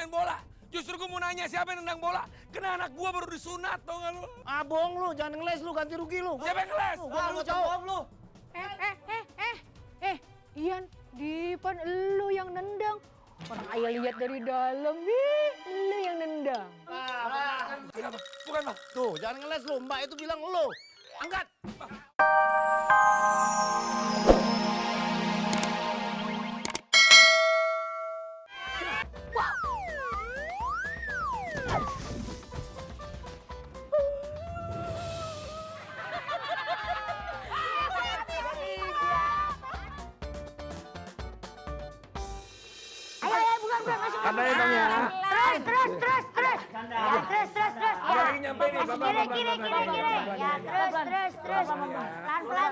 main bola. Justru gue mau nanya siapa yang nendang bola. Kena anak gue baru disunat, tau gak lu? Ah bohong lu, jangan ngeles lu, ganti rugi lu. Siapa yang ngeles? Lu cowok lu. Ian, Dipan, lu yang nendang. Orang ayah lihat dari dalam, lu yang nendang. Bukan bang. Tuh, jangan ngeles lu, mbak itu bilang lu. Angkat. Ayo, bukan, masuk. Kandangnya dong ya. Terus. Terus. Ada lagi nyampe nih, Bapak. Kiri. Ya, terus. Pelan-pelan.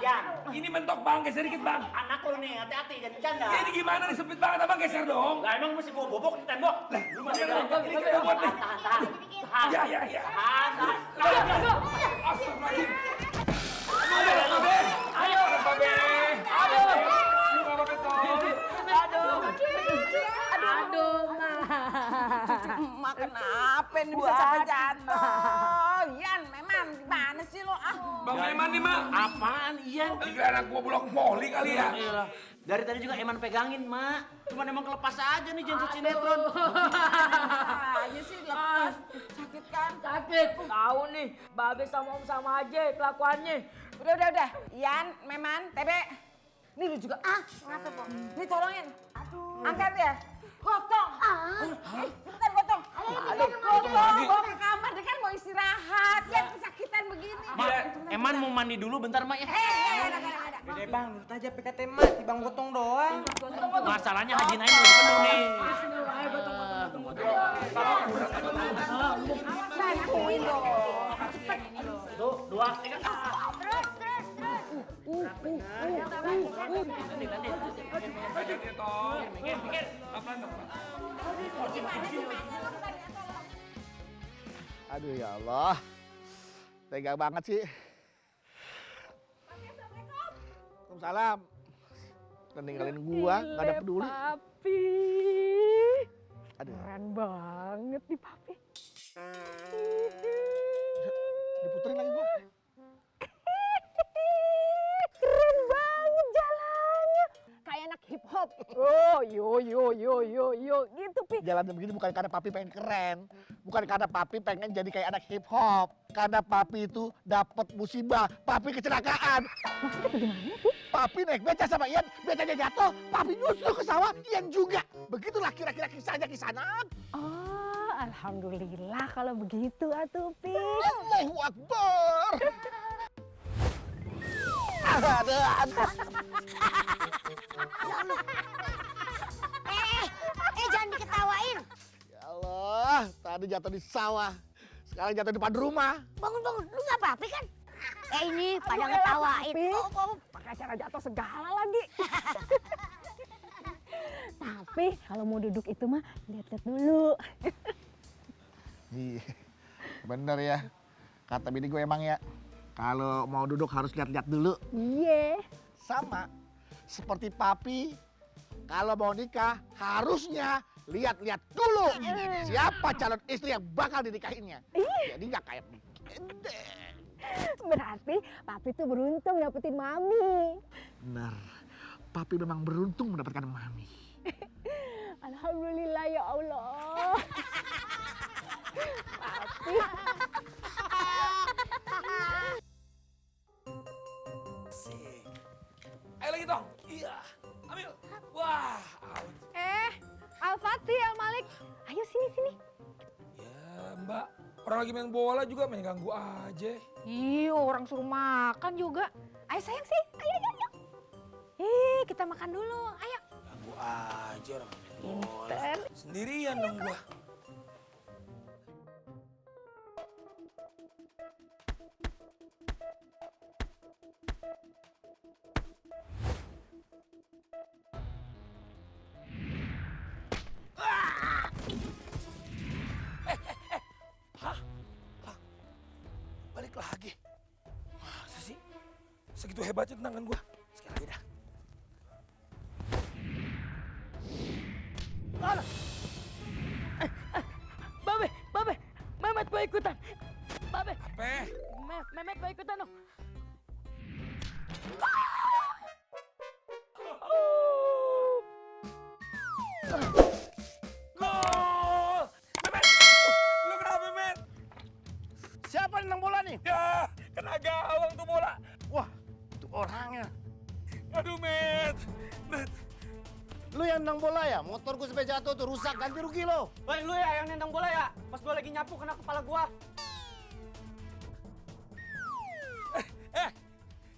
Yan. Ini mentok bang, geser dikit bang. Anak lu nih, hati-hati, jangan bercanda. Ya, ini gimana nih, sempit banget, abang geser dong. Lah emang mesti gua bobok di tembok. Lah, lu mana Ini kita buat nih. tahan. Ya. Tahan. Astagfirullahaladzim. Ayo, Babe. Lu gak apa-apa toh. Aduh, Mak kenapa nih bisa sampai jatuh? Yan, memang gimana sih lo? Bang Eman nih, Mak. Apaan, Ian? Kira anak gua bulog poli kali ya. Iyalah. Dari tadi juga Eman pegangin, Mak. Cuman emang kelepas aja nih jenset sinetron. Aja sih lepas. Sakit kan? Sakit. Tahu nih, Babe sama Om sama aja kelakuannya. Udah. Yan, Meman, Tebe. Nih lu juga. Kenapa kok? Nih tolongin. Angkat ya. Gotong. Cepetan gotong. Gotong. Bawa ke kamar, dia kan mau istirahat. Yan kesakitan begini. Mak, Eman mau mandi dulu bentar, Mak ya. Ada. Udah bang, nurut aja PKT mak, tibang gotong doang. Masalahnya Haji Naim udah penuh nih. Bantuin dong. Tuh, 2, 3. Bajunya toh. Pikir. Pelan dong. Aduh ya Allah. Tega banget sih. Waalaikumsalam. Udah ninggalin gua, gak ada peduli. Papi. Aduh, Keren banget nih, Papi. diputerin lagi gua. Keren banget jalannya. Kayak anak hip hop. Oh, yo gitu, Pi. Jalan begini bukan karena papi pengen keren. Bukan karena papi pengen jadi kayak anak hip hop. Karena papi itu dapat musibah. Papi kecelakaan. Maksudnya bagaimana, Pi? Papi naik beca sama Ian, becanya jatuh. Papi nyusul ke sawah, Ian juga. Begitulah kira-kira kisahnya Kisanak. Oh, alhamdulillah kalau begitu atuh, Pi. Allahu Akbar. Aduh. Jangan diketawain. Ya Allah, tadi jatuh di sawah. Sekarang jatuh di depan rumah. Bangun, lu nggak apa-apa kan? Ini pada ngetawain. Pakai acara jatuh segala lagi. Tapi kalau mau duduk itu mah lihat-lihat dulu. Iya, bener ya. Kata bini gue emang ya, kalau mau duduk harus lihat-lihat dulu. Iya. Sama seperti papi, kalau mau nikah harusnya lihat-lihat dulu siapa calon istri yang bakal dinikahinnya. Jadi nggak kayak begini. Berarti papi tuh beruntung dapetin mami. Benar, papi memang beruntung mendapatkan mami. Alhamdulillah ya Allah. Papi. Asik. Ayo lagi dong. Iya. Ambil. Wah, out. Al-Fatih, Al-Malik. Ayo sini. Ya, Mbak. Orang lagi main bola juga main ganggu aja. Iya, orang suruh makan juga. Ayo sayang sih, ayo. Kita makan dulu, ayo. Ganggu aja orang main bola. Sendirian dong gua. Balik lagi. Masa sih? Segitu hebatnya tendangan gua. Sekali lagi dah. mau ikutan. Babe, Apa? Mehmet mau ikutan dong. Gol! Mehmet! Lu kenapa, Mehmet? Siapa yang nendang bola nih? Ya, kena gawang tuh bola. Wah, itu orangnya. Aduh, Met. Met. Lu yang nendang bola ya? Motor gue sampai jatuh tuh rusak, ganti rugi lo. Woi, lu ya yang nendang bola ya? Pas gua lagi nyapu kena kepala gua.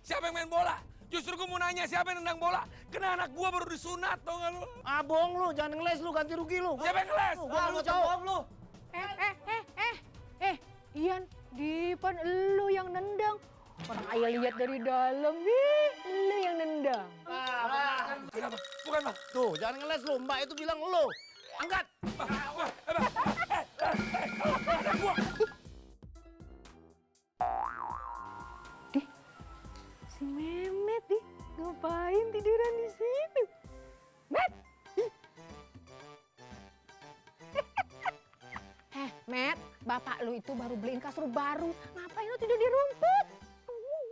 Siapa yang main bola? Justru gue mau nanya siapa yang nendang bola? Kena anak gua baru disunat, tau gak lu? Abong lu, jangan ngeles lu, ganti rugi lu. Siapa yang ngeles? Gua nggak mau cowok. lu. Ian, Dipan, lu yang nendang. Orang ayah lihat dari dalam, wih, lu yang nendang. Kenapa? Bukan, Bang. Tuh, jangan ngeles lu, Mbak itu bilang lu. Angkat. Anak gua. Si Mehmet nih, ngapain tiduran di situ? Met! Met, bapak lu itu baru beliin kasur baru. Ngapain lu tidur di rumput?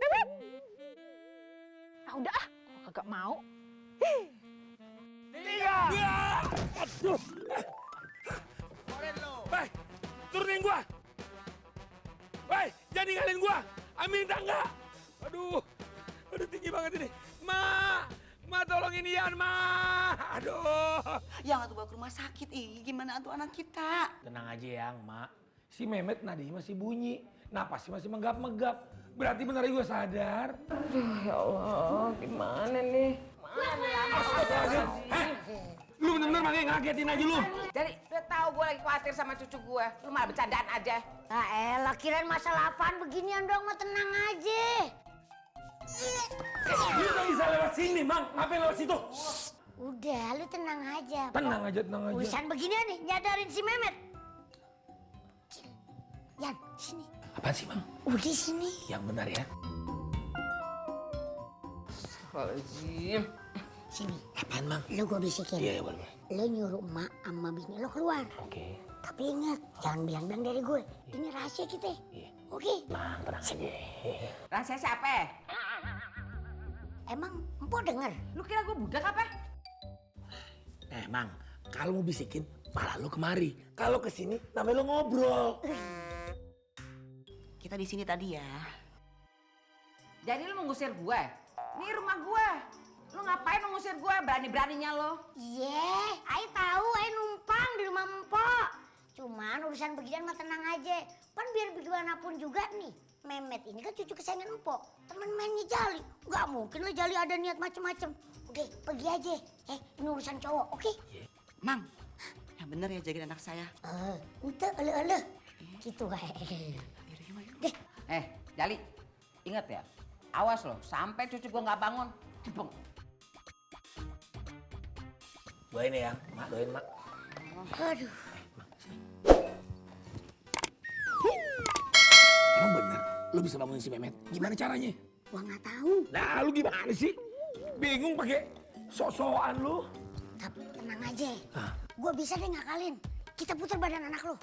Mehmet! Nah udah ah, kagak mau. Ya! Aduh. Bay, turunin gua. Bay, jangan ninggalin gua. Ambilin tangga. Aduh tinggi banget ini. Ma tolongin Ian, Ma. Aduh. Yang atuh bawa ke rumah sakit, gimana atuh anak kita? Tenang aja yang, Mak. Si Mehmet nadinya masih bunyi. Napasnya masih menggap-menggap. Berarti bentar lagi gua sadar. Ya Allah, gimana nih? Lu bener-bener makin ngagetin aja lu. Jadi udah tahu gue lagi khawatir sama cucu gue. Lu malah bercandaan aja. Ah elah, kirain masalah apaan beginian dong, mah tenang aja. Lu kan bisa lewat sini, Mang. Ngapain lewat situ? Udah, lu tenang aja. Tenang aja, tenang aja. Urusan beginian nih, nyadarin si Mehmet. Yan, sini. Apaan sih, Mang? Udah sini. Yang benar ya. Sini. Apaan, Mang? Lu gua bisikin. Iya, boleh. Lu nyuruh emak sama bini lu keluar. Oke. Tapi ingat, jangan bilang-bilang dari gue. Ini rahasia kita. Oke? Mang, tenang aja. Rahasia siapa? Emang empok denger? Lu kira gue budak apa? Mang, kalau mau bisikin, malah lu kemari. Kalau kesini, namanya lu ngobrol. Kita di sini tadi ya. Jadi lu mengusir gue? Ini rumah gue. Lu ngapain mengusir gue? Berani-beraninya lo. Iya, Ai tahu Ai numpang di rumah empok. Cuman urusan beginian mah tenang aja. Kan biar bagaimanapun juga nih, Mehmet ini kan cucu kesayangan empok. Temen mainnya Jali. Nggak mungkin lah Jali ada niat macem-macem. Udah, pergi aja. Ini urusan cowok, oke? Mang, yang bener ya jagain anak saya. Ente ele-ele. Gitu, Deh. Jali, ingat ya. Awas lo, sampai cucu gue nggak bangun. Cepeng. Doain ya, Mak. Doain, Mak. Aduh. Emang bener, lu bisa bangunin si Mehmet? Gimana caranya? Gua nggak tahu. Nah, lu gimana sih? Bingung pakai sok-sokan lu. Tapi tenang aja. Gua bisa deh ngakalin. Kita putar badan anak lu.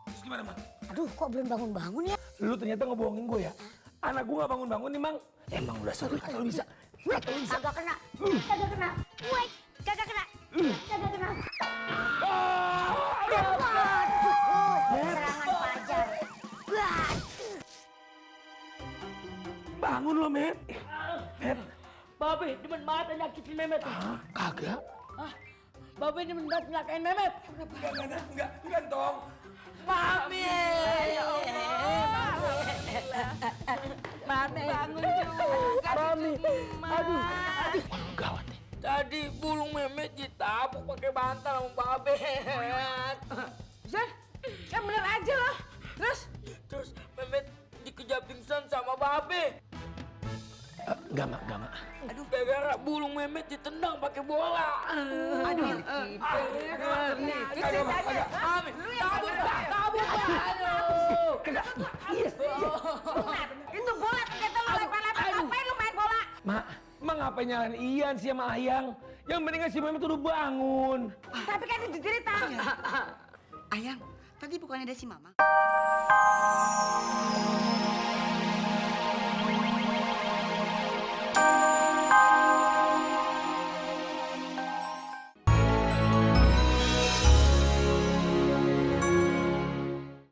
Terus gimana, Mang? Aduh, kok belum bangun-bangun ya? Lu ternyata ngebohongin gue ya? Anak gue gak bangun-bangun nih, Mang. Emang udah satu kata lu bisa. Kagak kena. Kagak kena. Wait, kagak kena. Kagak kena. Waduh, serangan fajar. Wah. Bangun lo, Met. Met. Babe, demen banget nyakitin Mehmet. Kagak. Babe demen banget nyakain Mehmet. Enggak, Tong. Mami. Ya Allah. Mami. Bangun juga. Mami. Aduh. Gawat nih. Tadi bulung Mehmet ditabuk pakai bantal sama Babe. Jan, yang bener aja loh. Terus Mehmet dikejar pingsan sama Babe. Enggak, Mak. Aduh, gara-gara bulung Mehmet ditendang pakai bola. Aduh, Mami, tabuk, Pak. Aduh. itu bola ternyata lo lepas-lepas. Ngapain lu main bola? Mak ngapain nyalain Ian sih sama Ayang? Yang penting kan si Mehmet udah bangun. Tadi tapi kan itu cerita. Ayang, tadi bukannya ada si Mama?